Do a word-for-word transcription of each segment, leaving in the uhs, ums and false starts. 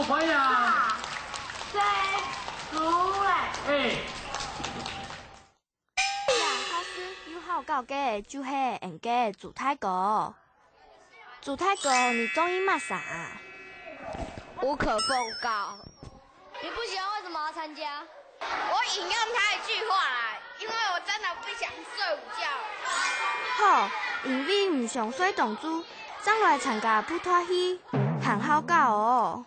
可以啊。這，出來。哎。這下時有好搞个就係𠊎个豬大哥。豬大哥，你中意麼儕啊？無可奉告。你不喜歡為什麼要參加？我引用他一句話啦，因為我真的不想睡午覺。好，因為毋想睡當晝，正來參加布袋戲，還好搞哦。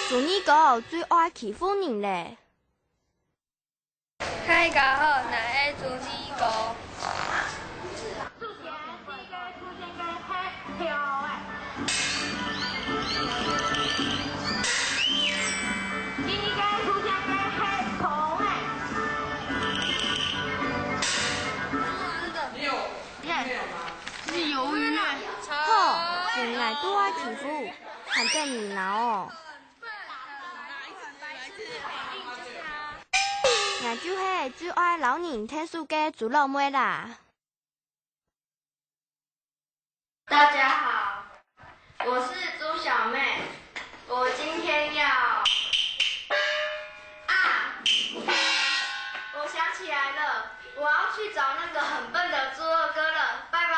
豬二哥最愛欺負人咧。 大家好，𠊎係豬二哥。你有，你有嗎？是魷魚欸。好，就𠊎都愛欺負，還得你惱哦。 𠊎就係最愛摎人𢯭手个豬老妹啦。大家好，我是豬小妹，我今天要，啊，我想起來了，我要去找那個很笨的豬二哥了，拜拜。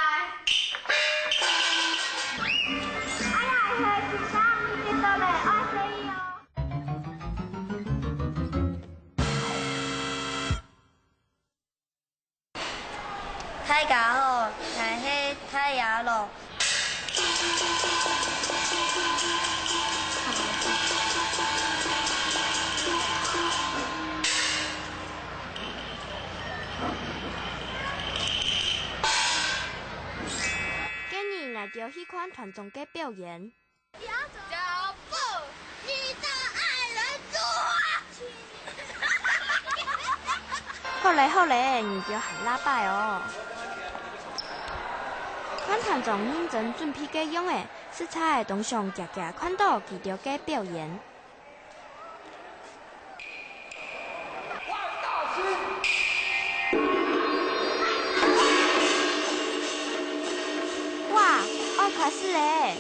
哎呀，係，先生，你知道咧，愛注意哦。 大家好，𠊎係大野狼。今日𠊎兜去看團長个表演。 腳步，你的愛人豬啊！好咧好咧，你兜還罅擺哦。看團長認真準備个樣仔，實在當想遽遽看著佢兜个表演。 哇，愛開始咧！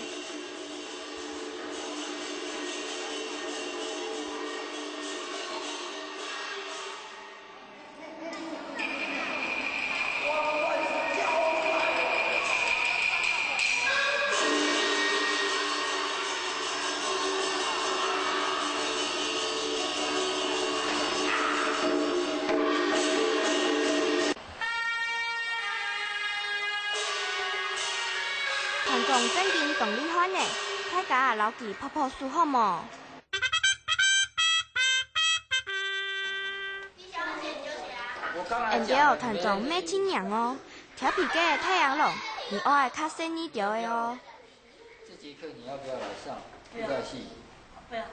團長正經當厲害呢，大家摎佢拍拍手好無？ 𠊎兜團長乜盡贏哦，調皮个大野狼，你愛較細義兜仔哦。這節課你要不要來上布袋戲？不要。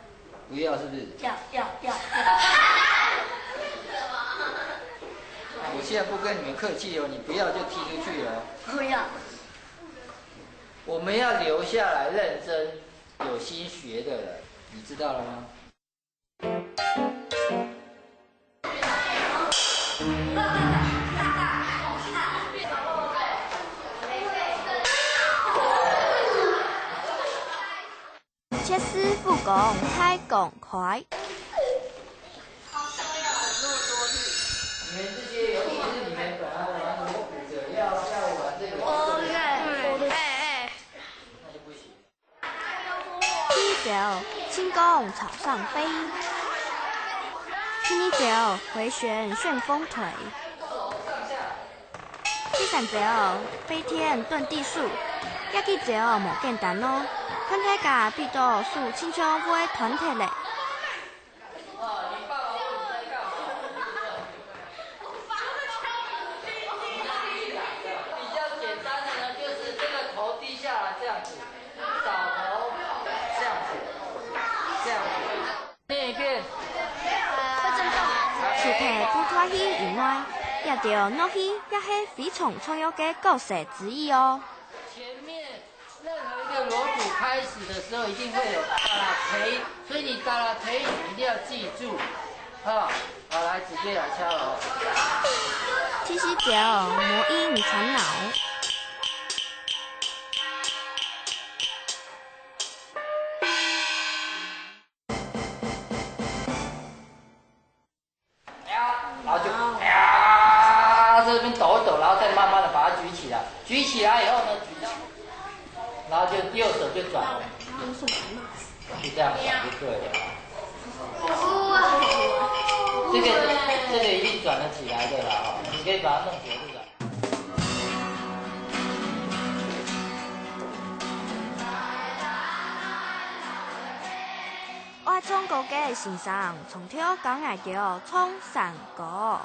不要是不是？要，要，要，要。我現在不跟你們客氣哦，你不要就踢出去哦。不要。我們要留下來認真、有心學的人，你知道了嗎？ 絕世武功大公開。你們這些遊戲是你們本來玩，我負責要，要玩這個。OK，哎，哎。那就不行。 第一招，輕功朝上飛。第二招，迴旋旋風腿。第三招，飛天遁地術。這幾招無簡單哦，看大家比到手親像會斷忒咧。 比較簡單的呢，就是這個頭低下來這樣子，倒頭這樣子，這樣子。念一遍。除忒布袋戲以外，這條樂器也係非常重要个角色之一哦。前面 任何一個鑼鼓開始的時候，一定會有打啦忒，所以你打啦忒，你一定要記住，啊，好，來，直接來敲鑼。七十條，魔音傳腦。然后就啪，在这边抖一抖，然后再慢慢的把它举起来。举起来以后呢，举起，然后就右手就转了，就这样转就对了。这个这个一定转得起来的啦，哈，你可以把它弄直就转。愛唱歌个先生，從頭教𠊎兜唱山歌。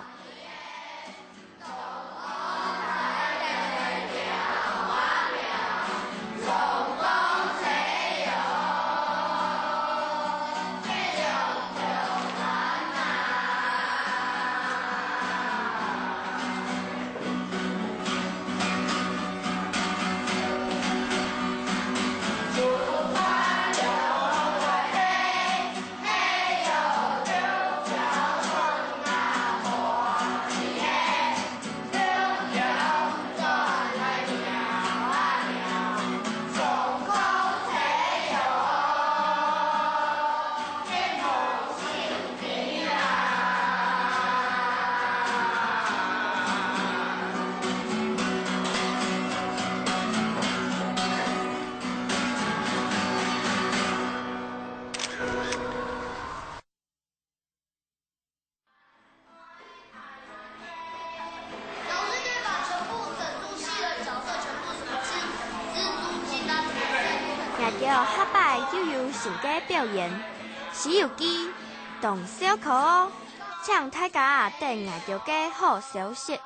老师可以把全部整出戏的角色全部是蜘蛛精啊，什么之类的。𠊎兜下擺又有新个表演，《西遊記》當笑科哦！請大家等𠊎兜个好消息。